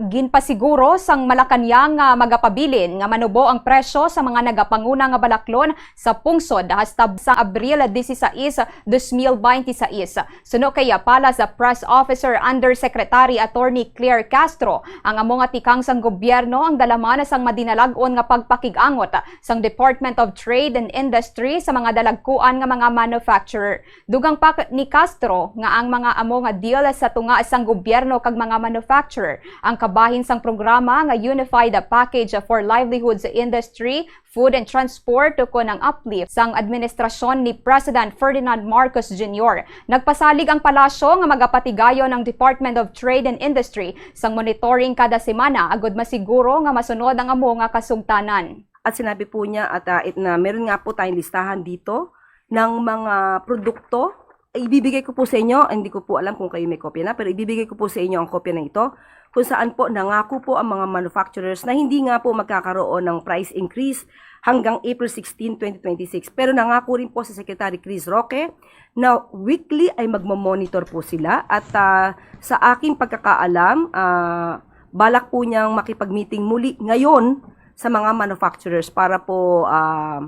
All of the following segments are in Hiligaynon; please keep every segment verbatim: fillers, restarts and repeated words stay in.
Ginpasiguro sang Malacañang nga magapabilin nga manubo ang presyo sa mga nagapanguna nga balaklon sa pungsod hasta sa Abril dieciséis, dos mil veintiséis. Suno kay Palace Press Officer Undersecretary Attorney Claire Castro, ang amo nga tikang sang gobyerno ang dalaman sang madinalag-on nga pagpakig-angot sang Department of Trade and Industry sa mga dalagkuan nga mga manufacturer. Dugang pa ni Castro nga ang mga amo nga deal sa tunga sang gobyerno kag mga manufacturer ang kabahin sang programa nga Unified Package for Livelihoods Industry, Food and Transport, ukon ang uplift sang administrasyon ni President Ferdinand Marcos Junior. Nagpasalig ang palasyo nga magapatigayon ang Department of Trade and Industry sang monitoring kada semana agud masiguro nga masunod ang amo nga kasugtanan. At sinabi po niya at, ah, it-, na meron nga po tayong listahan dito ng mga produkto. Ibibigay ko po sa inyo, hindi ko po alam kung kayo may kopya na, pero ibibigay ko po sa inyo ang kopya na ito, kung saan po nangako po ang mga manufacturers na hindi nga po magkakaroon ng price increase hanggang April sixteen, twenty twenty-six. Pero nangako rin po si Secretary Chris Roque na weekly ay magmo-monitor po sila at, ah, sa aking pagkakaalam, ah, balak po niyang makipag-meeting muli ngayon sa mga manufacturers para po, ah,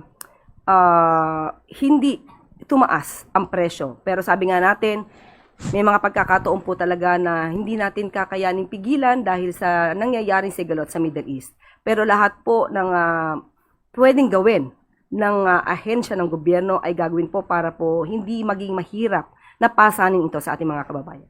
ah, hindi tumaas ang presyo. Pero sabi nga natin, may mga pagkakataon po talaga na hindi natin kakayaning pigilan dahil sa nangyayaring sigalot sa Middle East. Pero lahat po ng, ah, pwedeng gawin ng, ah, ahensya ng gobyerno ay gagawin po para po hindi maging mahirap na pasanin ito sa ating mga kababayan.